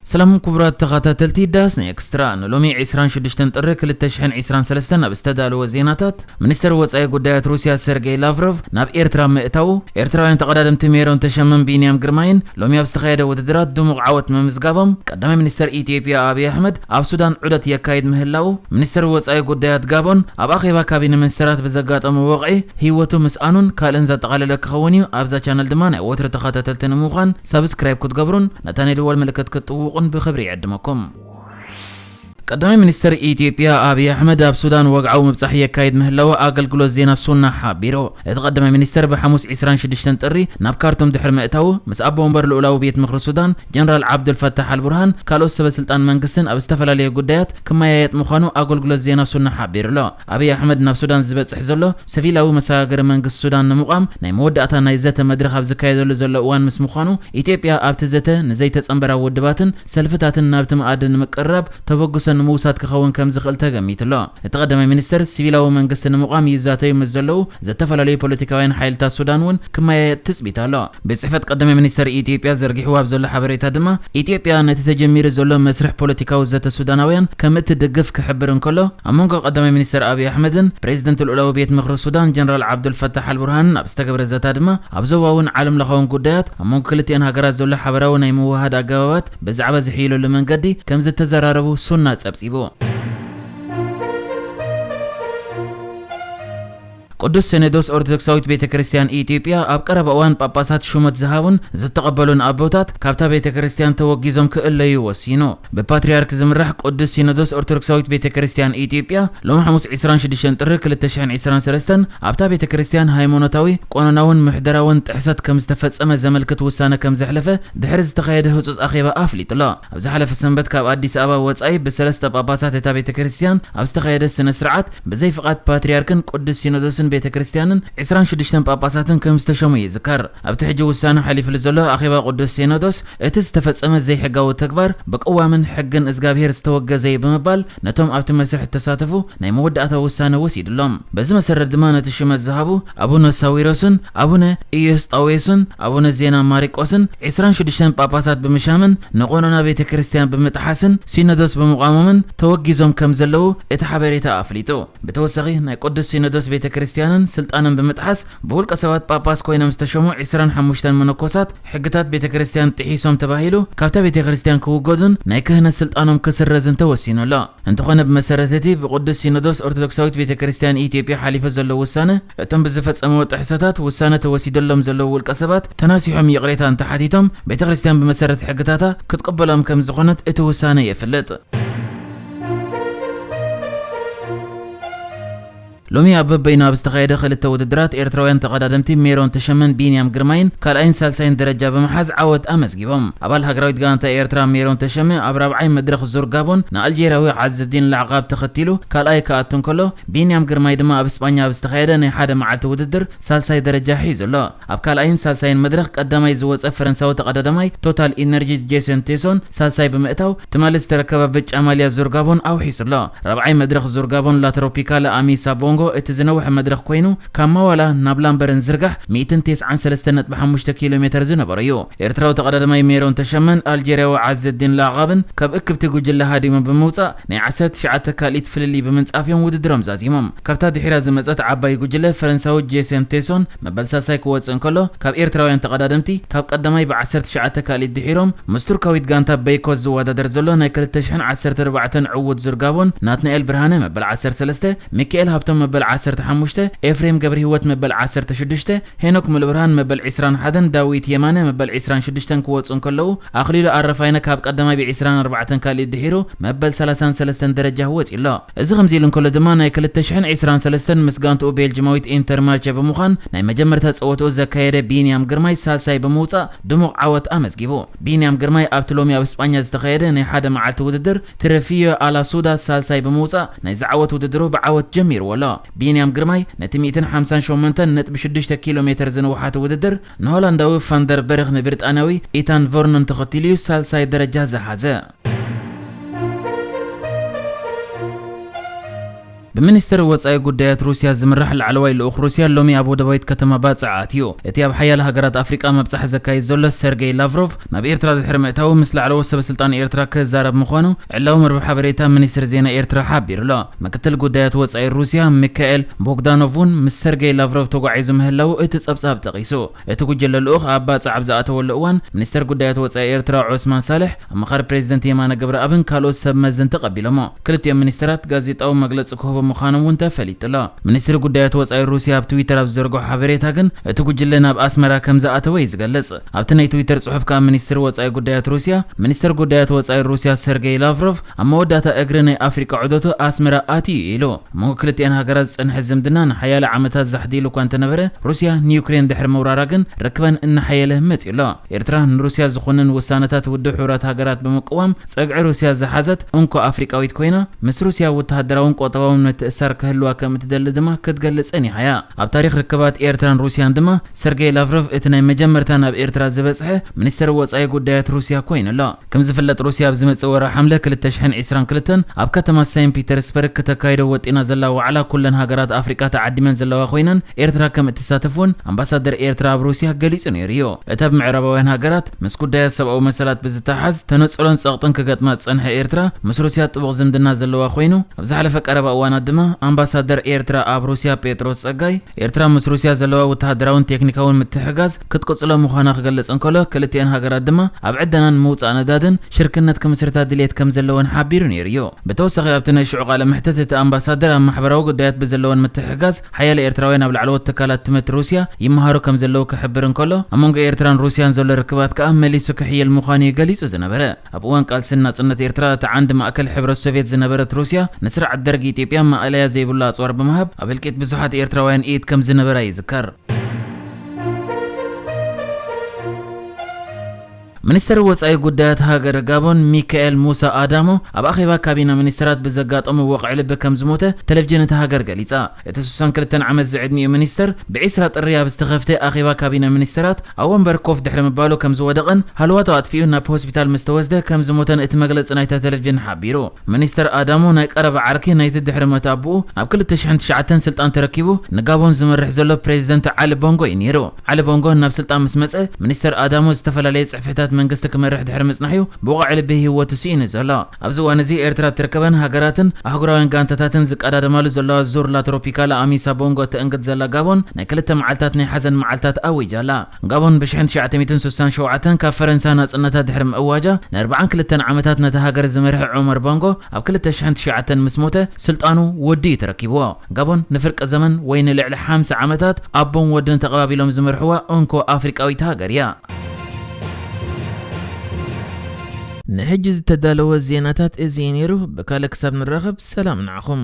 ሰላም ክቡራት ተኸታተልቲ ዳስ ኔክስትራ፣ ንሎሚ ዕስራን ሽዱሽተን ጥሪ ክልተ ሽሕን ዕስራን ሰለስተን ኣብ ዝተዳለወ ዜናታት፣ ሚኒስተር ወጻኢ ጉዳያት ሩስያ ሰርጌይ ላቭሮቭ ናብ ኤርትራ ምእታዉ፣ ኤርትራውያን ተቐዳደምቲ ሜሮን ተሸመን ቢንያም ግርማይን ሎሚ ኣብ ዝተኻየደ ውድድራት ድሙቕ ዓወት ምምዝጋቦም፣ ቀዳማይ ሚኒስተር ኢትዮጵያ ኣብይ ኣሕመድ ኣብ ሱዳን ዑደት የካይድ ምህላዉ፣ ሚኒስተር ወጻኢ ጉዳያት ጋቦን ኣብ ኣኼባ ካቢነ ሚኒስተራት ብዘጋጠሞ ወቕዒ ህይወቱ ምስኣኑን ካልእን ዘጠቓለለ ክኸውን እዩ። ኣብዛ ቻነል ድማ ናይ ወትሩ ተኸታተልቲ ንምዃን ሳብስክራይብ ክትገብሩን ነታ ናይ ደወል ምልክት ክትጥውቑን ብኽብሪ ይዕድመኩም። ቀዳማይ ሚኒስተር ኢትዮጵያ ኣብይ ኣሕመድ ኣብ ሱዳን ወግዓዊ ምብጻሕ የካይድ ምህላዉ ኣገልግሎት ዜና ሱና ሓቢሩ። እቲ ቀዳማይ ሚኒስተር ብሓሙስ ዕስራን ሽዱሽተን ጥሪ ናብ ካርቱም ድሕሪ ምእታዉ፣ ምስ ኣቦ ወንበር ልኡላዊ ቤት ምኽሪ ሱዳን ጀነራል ዓብዱልፈታሕ ኣልቡርሃን ካልኦት ሰበ ስልጣን መንግስትን ኣብ ዝተፈላለዩ ጉዳያት ክመያየጥ ምዃኑ ኣገልግሎት ዜና ሱና ሓቢሩ ኣሎ። ኣብይ ኣሕመድ ናብ ሱዳን ዝበጽሕ ዘሎ ሲቪላዊ መሰጋገሪ መንግስቲ ሱዳን ንምቋም ናይ መወዳእታ ናይ ዘተ መድረኽ ኣብ ዝካየደሉ ዘሎ እዋን ምስ ምዃኑ፣ ኢትዮጵያ ኣብቲ ዘተ ንዘይተጸንበራ ውድባትን ሰልፍታትን ናብቲ መኣዲ ንምቅርራብ ተበግሶ ንምውሳድ ክኸውን ከም ዝኽእል ተገሚቱ ኣሎ። እቲ ቀዳማይ ሚኒስተር፣ ሲቪላዊ መንግስቲ ንምቋም ይዛተዩ ምስ ዘለዉ ዝተፈላለዩ ፖለቲካውያን ሓይልታት ሱዳን እውን ክመያየጥ ትጽቢት ኣሎ። ቤት ጽሕፈት ቀዳማይ ሚኒስተር ኢትዮጵያ ዘርጊሕዎ ኣብ ዘሎ ሓበሬታ ድማ፣ ኢትዮጵያ ነቲ ተጀሚሩ ዘሎ መስርሕ ፖለቲካዊ ዘተ ሱዳናውያን ከም እትድግፍ ክሕብር እንከሎ፣ ኣብ መንጎ ቀዳማይ ሚኒስተር ኣብይ ኣሕመድን ፕሬዚደንት ልኡላዊ ቤት ምኽሪ ሱዳን ጀነራል ዓብዱልፈታሕ ኣልቡርሃንን ኣብ ዝተገብረ ዘታ ድማ፣ ኣብ ዞባውን ዓለም ለኻውን ጉዳያት ኣብ መንጎ ክልቲኣን ሃገራት ዘሎ ሓበራዊ ናይ ምውህሃድ ኣገባባት ብዛዕባ ዝሕይለሉ መንገዲ ከም ዝተዘራረቡ ሱና ጸብጺቡ። ቅዱስ ሲኖዶስ ኦርቶዶክሳዊት ቤተ ክርስቲያን ኢትዮጵያ ኣብ ቀረባ እዋን ጳጳሳት ሹመት ዝሃቡን ዝተቐበሉን ኣቦታት ካብታ ቤተ ክርስቲያን ተወጊዞም ክእለዩ ወሲኑ። ብፓትርያርክ ዝምራሕ ቅዱስ ሲኖዶስ ኦርቶዶክሳዊት ቤተ ክርስቲያን ኢትዮጵያ ሎም ሓሙስ ዕስራን ሽዱሽተን ጥሪ ክልተ ሽሕን ዕስራን ሰለስተን ኣብታ ቤተ ክርስቲያን ሃይማኖታዊ፣ ቆኖናውን ምሕደራውን ጥሕሰት ከም ዝተፈጸመ ዘመልክት ውሳነ ከም ዘሕለፈ ድሕሪ ዝተኻየደ ህጹጽ ኣኼባ ኣፍሊጡ ኣሎ። ኣብ ዝሓለፈ ሰንበት ካብ ኣዲስ ኣበባ ወጻኢ ብሰለስተ ጳጳሳት እታ ቤተ ክርስቲያን ኣብ ዝተኻየደ ስነ ስርዓት ብዘይ ፍቓድ ፓትርያርክን ቅዱስ ሲኖዶስን ቤተ ክርስቲያንን ዕስራን ሽዱሽተን ጳጳሳትን ከም ዝተሸሙ ይዝከር። ኣብቲ ሕጂ ውሳነ ሓሊፍሉ ዘሎ ኣኼባ ቅዱስ ሲኖዶስ እቲ ዝተፈጸመ ዘይሕጋዊ ተግባር ብቅዋምን ሕግን እዝጋብሄር ዝተወገዘ እዩ ብምባል ነቶም ኣብቲ መስርሕ እተሳተፉ ናይ መወዳእታ ውሳነ ወሲዱሎም። በዚ መሰረት ድማ ነቲ ሽመት ዝሃቡ ኣቡነ ሳዊሮስን ኣቡነ ኢዮስጣዌስን ኣቡነ ዜና ማሪቆስን ዕስራን ሽዱሽተን ጳጳሳት ብምሻምን ንቆኖና ቤተ ክርስቲያን ብምጥሓስን ሲኖዶስ ብምቋሞምን ተወጊዞም ከም ዘለዉ እቲ ሓበሬታ ኣፍሊጡ። ብተወሳኺ ናይ ቅዱስ ሲኖዶስ ቤተ ክርስቲያንን ስልጣንን ብምጥሓስ ብውልቀ ሰባት ጳጳስ ኮይኖም ዝተሸሙ ዕስራን ሓሙሽተን መነኮሳት ሕግታት ቤተ ክርስቲያን ጥሒሶም ተባሂሉ ካብታ ቤተ ክርስቲያን ክውገዱን ናይ ክህነት ስልጣኖም ክስረዝን ተወሲኑ ኣሎ። እንተኾነ ብመሰረት እቲ ብቅዱስ ሲኖዶስ ኦርቶዶክሳዊት ቤተ ክርስቲያን ኢትዮጵያ ሓሊፉ ዘሎ ውሳነ፣ እቶም ብዝፈጸምዎ ጥሕሰታት ውሳነ ተወሲደሎም ዘለዉ ውልቀ ሰባት ተናሲሖም ይቕሬታ እንተሓቲቶም፣ ቤተ ክርስቲያን ብመሰረት ሕግታታ ክትቅበሎም ከም ዝኾነት እቲ ውሳነ የፍልጥ። ሎሚ ኣብ በበይኑ ኣብ ዝተኻየደ ክልተ ውድድራት ኤርትራውያን ተቐዳደምቲ ሜሮን ተሸመን ቢንያም ግርማይን ካልኣይን ሳልሳይን ደረጃ ብምሓዝ ዓወት ኣመዝጊቦም። ኣባል ሃገራዊት ጋንታ ኤርትራ ሜሮን ተሸመ ኣብ ራብዓይ መድረኽ ዙር ጋቦን ንኣልጄርያዊ ዓዘዲን ላዕቓብ ተኸቲሉ ካልኣይ ክኣቱ እንከሎ፣ ቢንያም ግርማይ ድማ ኣብ እስጳኛ ኣብ ዝተኻየደ ናይ ሓደ መዓልቲ ውድድር ሳልሳይ ደረጃ ሒዙ ኣሎ። ኣብ ካልኣይን ሳልሳይን መድረኽ ቀዳማይ ዝወጸ ፈረንሳዊ ተቐዳዳማይ ቶታል ኢነርጂ ጄሰን ቴሶን ሳልሳይ ብምእታው፣ ትማሊ ዝተረከበ ብጫ ማልያ ዙር ጋቦን ኣውሒሱ ኣሎ። ራብዓይ መድረኽ ዙር ጋቦን ላትሮፒካለ ኣሚሳ ቦንጎ እቲ ዝነውሐ መድረኽ ኮይኑ፣ ካብ ማዋላ ናብ ላምበረን ዝርጋሕ ሚእትን ተስዓን ሰለስተን ነጥቢ ሓሙሽተ ኪሎ ሜተር ዝነበሮ እዩ። ኤርትራዊ ተቐዳዳማይ ሜሮን ተሸመን ኣልጄርያዊ ዓዘዲን ላዕቓብን ካብ እክብቲ ጉጅለ ሃዲሞም ብምውጻእ፣ ናይ ዓሰርተ ትሽዓተ ካልኢት ፍልልይ ብምንጻፍ እዮም ውድድሮም ዛዚሞም። ካብታ ድሒራ ዝመጸት ዓባይ ጉጅለ፣ ፈረንሳዊ ጄሰን ቴሶን መበል ሳልሳይ ክወጽእ እንከሎ፣ ካብ ኤርትራውያን ተቐዳደምቲ ካብ ቀዳማይ ብዓሰርተ ትሽዓተ ካልኢት ድሒሮም ምስ ቱርካዊት ጋንታ በይኮስ ዝወዳደር ዘሎ ናይ ክልተ ሽሕን ዓሰርተ ኣርባዕተን ዕዉት ዙር ጋቦን፣ ናትናኤል ብርሃነ መበል ዓሰርተ ሰለስተ፣ ሚካኤል ሃብቶም መበል ዓሰርተ ሓሙሽተ፣ ኤፍሬም ገብረህይወት መበል ዓሰርተ ሽዱሽተ፣ ሄኖክ ሙሉብርሃን መበል ዕስራን ሓደን ዳዊት የማነ መበል ዕስራን ሽዱሽተን ክወጹ እንከለዉ፣ ኣኽሊሉ ኣረፋይነ ካብ ቀዳማይ ብዕስራን ኣርባዕተን ካልኢት ድሒሩ መበል ሰላሳን ሰለስተን ደረጃ ወጺኡ ኣሎ። እዚ ከምዚ ኢሉ እንከሎ ድማ፣ ናይ ክልተ ሽሕን ዕስራን ሰለስተን ምስ ጋንትኡ ቤልጅማዊት ኢንተርማርቸ ብምዃን ናይ መጀመርታ ጸወትኡ ዘካየደ ቢንያም ግርማይ ሳልሳይ ብምውጻእ ድሙቕ ዓወት ኣመዝጊቡ። ቢንያም ግርማይ ኣብቲ ሎሚ ኣብ እስጳኛ ዝተኻየደ ናይ ሓደ መዓልቲ ውድድር ትረፊዮ ኣላሱዳ ሳልሳይ ብምውጻእ ናይዚ ዓወት ውድድሩ ብዓወት ጀሚርዎ ኣሎ። ቢንያም ግርማይ ነቲ ሚእትን ሓምሳን ሸሞንተን ነጥቢ ሽዱሽተ ኪሎ ሜተር ዝንውሓት ውድድር ንሆላንዳዊ ፋንደርበርግ ንብሪጣንያዊ ኢታን ቨርኖን ተኸቲሉ እዩ ሳልሳይ ደረጃ ዝሓዘ። ብሚኒስትር ወጻኢ ጉዳያት ሩስያ ዝምራሕ ላዕለዋይ ልኡኽ ሩስያ ሎሚ ኣብ ወደባዊት ከተማ ባጽዕ ኣትዩ። እቲ ኣብ ሓያለ ሃገራት ኣፍሪቃ መብጻሕ ዘካይድ ዘሎ ሰርጌይ ላቭሮቭ ናብ ኤርትራ ድሕሪ ምእታዉ ምስ ላዕለዎት ሰበ ስልጣን ኤርትራ ክዛረብ ምዃኑ ዕላዊ መርበብ ሓበሬታ ሚኒስትሪ ዜና ኤርትራ ሓቢሩ ኣሎ። ምክትል ጉዳያት ወጻኢ ሩስያ ሚካኤል ቦግዳኖቭ እውን ምስ ሰርጌይ ላቭሮቭ ተጓዒዙ ምህላዉ እቲ ጸብጻብ ጠቒሱ። እቲ ጉጅለ ልኡኽ ኣብ ባጽዕ ኣብ ዝኣተወሉ እዋን፣ ሚኒስተር ጉዳያት ወጻኢ ኤርትራ ዑስማን ሳልሕ፣ ኣማኻሪ ፕሬዚደንት የማነ ገብረኣብን ካልኦት ሰብ መዝን ተቐቢሎሞ። ክልቲኦም ሚኒስተራት ጋዜጣዊ መግለጺ ክህቡ ምዃኖም እውን ተፈሊጡ ኣሎ። ሚኒስትሪ ጉዳያት ወጻኢ ሩስያ ኣብ ትዊተር ኣብ ዝዘርግሖ ሓበሬታ ግን፣ እቲ ጉጅለ ናብ ኣስመራ ከም ዝኣተወ እዩ ዝገልጽ። ኣብቲ ናይ ትዊተር ጽሑፍ ከኣ ሚኒስትሪ ወጻኢ ጉዳያት ሩስያ፣ ሚኒስተር ጉዳያት ወጻኢ ሩስያ ሰርጌይ ላቭሮቭ ኣብ መወዳእታ እግሪ ናይ ኣፍሪቃ ዑደቱ ኣስመራ ኣትዩ ኢሉ። ኣብ መንጎ ክልቲኣን ሃገራት ዝጸንሐ ዝምድና ንሓያለ ዓመታት ዛሕዲሉ እኳ እንተነበረ፣ ሩስያ ንዩክሬን ድሕሪ ምውራራ ግን ርክበን እናሓየለ መጺኡ ኣሎ። ኤርትራ ንሩስያ ዝኾንን ውሳነታት ውድብ ሕቡራት ሃገራት ብምቅዋም ጸግዒ ሩስያ ዝሓዘት እንኮ ኣፍሪቃዊት ኮይና፣ ምስ ሩስያ ወተሃደራውን ቁጠባውን ምትእስሳር ክህልዋ ከም እትደሊ ድማ ክትገልጽ ጸኒሓ እያ። ኣብ ታሪኽ ርክባት ኤርትራን ሩስያን ድማ ሰርጌይ ላቭሮቭ እቲ ናይ መጀመርታ ናብ ኤርትራ ዝበጽሐ ሚኒስተር ወጻኢ ጉዳያት ሩስያ ኮይኑ ኣሎ። ከም ዝፍለጥ፣ ሩስያ ኣብ ዝመጽእ ወርሒ ሓምለ ክልተ ሽሕን ዕስራን ክልተን ኣብ ከተማ ሴንት ፒተርስበርግ ክተካይዶ ወጢና ዘላ ዋዕላ ኩለን ሃገራት ኣፍሪቃ ተዓዲመን ዘለዋ ኮይነን፣ ኤርትራ ከም እትሳተፍ እውን ኣምባሳደር ኤርትራ ኣብ ሩስያ ገሊጹ ነይሩ እዩ። እታ ብምዕራባውያን ሃገራት ምስ ጉዳያት ሰብኣዊ መሰላት ብዝተሓዝ ተነጽሎን ጸቕጥን ክገጥማ ዝጸንሐ ኤርትራ፣ ምስ ሩስያ ጥቡቕ ዝምድና ዘለዋ ኮይኑ፣ ኣብ ዝሓለፈ ቀረባ እዋናት ድማ ኣምባሳደር ኤርትራ ኣብ ሩስያ ጴጥሮስ ጸጋይ፣ ኤርትራ ምስ ሩስያ ዘለዋ ወተሃደራውን ቴክኒካውን ምትሕግጋዝ ክትቅጽሎ ምዃና ክገልጽ እንከሎ፣ ክልቲኣን ሃገራት ድማ ኣብ ዕደናን ምውጻእ ነዳድን ሽርክነት ክምስርታ ድልየት ከም ዘለወን ሓቢሩ ነይሩ እዩ። ብተወሳኺ፣ ኣብቲ ናይ ሽዑ ቃለ መሕትት፣ እቲ ኣምባሳደር ኣብ ማሕበራዊ ጉዳያት ብዘለወን ምትሕግጋዝ፣ ሓያለ ኤርትራውያን ኣብ ላዕለዎት ትካላት ትምህርቲ ሩስያ ይመሃሩ ከም ዘለዉ ክሕብር እንከሎ፣ ኣብ መንጎ ኤርትራን ሩስያን ዘሎ ርክባት ከኣ መሊሱ ክሕየል ምዃኑ እዩ ገሊጹ ዝነበረ። ኣብ እዋን ቃልሲ ናጽነት ኤርትራ፣ እቲ ዓንዲ ማእከል ሕብረት ሶቭየት ዝነበረት ሩስያ፣ ንስርዓት ደርግ ኢትዮጵያ ማእለያ ዘይብሉ ኣጽዋር ብምሃብ፣ ኣብ ህልቂት ብዙሓት ኤርትራውያን ኢድ ከም ዝነበራ ይዝከር። ሚኒስተር ወጻኢ ጉዳያት ሃገር ጋቦን ሚካኤል ሙሳ ኣዳሞ ኣብ ኣኼባ ካቢነ ሚኒስተራት ብዘጋጠሞ ወቕዒ ልቢ ከም ዝሞተ ቴሌቪዥን እታ ሃገር ገሊጻ። እቲ ስሳን ክልተን ዓመት ዝዕድሚኡ ሚኒስተር ብዒስራ ጥሪ ኣብ ዝተኸፍተ ኣኼባ ካቢነ ሚኒስተራት ኣብ ወንበር ኮፍ ድሕሪ ምባሉ ከም ዝወደቐን ሃለዋቱ ኣጥፊኡ ናብ ሆስፒታል ምስ ተወስደ ከም ዝሞተን እቲ መግለጺ ናይታ ቴሌቪዥን ሓቢሩ። ሚኒስተር ኣዳሞ ናይ ቀረባ ዓርኪ ናይቲ ድሕሪ ሞት ኣቦኡ ኣብ ክልተ ሽሕን ትሽዓተን ስልጣን ተረኪቡ ንጋቦን ዝመርሕ ዘሎ ፕሬዚደንት ዓሊ ቦንጎ እዩ ነይሩ። ዓሊ ቦንጎ ናብ ስልጣን ምስ መጸ፣ ሚኒስተር ኣዳሞ ዝተፈላለየ ጽሕፈታት መንግስቲ ክመርሕ ድሕሪ ምጽናሕ'ዩ ብወቕዒ ልቢ ህይወቱ ስኢኑ ዘሎ። ኣብዚ እዋን እዚ ኤርትራ እትርከበን ሃገራትን ኣህጉራውያን ጋንታታትን ዝቀዳደማሉ ዘለዋ ዙር ላ ትሮፒካላ ኣሚሳ ቦንጎ እተእንግድ ዘላ ጋቦን ናይ ክልተ መዓልታት ናይ ሓዘን መዓልታት ኣዊጃ ኣላ። ጋቦን ብሽሕን ትሽዓተ ሚእትን ስሳን ሸውዓተን ካብ ፈረንሳ ናጽነታ ድሕሪ ምእዋጃ ንኣርባዓን ክልተን ዓመታት ነታ ሃገር ዝመርሐ ዑመር ቦንጎ ኣብ ክልተ ሽሕን ትሽዓተን ምስ ሞተ ስልጣኑ ወዲ እዩ ተረኪብዎ። ጋቦን ንፍርቂ ዘመን ወይ ንልዕሊ ሓምሳ ዓመታት ኣቦን ወድን ተቐባቢሎም ዝመርሕዋ እንኮ ኣፍሪቃዊት ሃገር እያ። ንሕጂ ዝተዳለወ ዜናታት እዚ እዩ ነይሩ። ብካልእ ክሳብ ንራኸብ ሰላም ንዓኹም።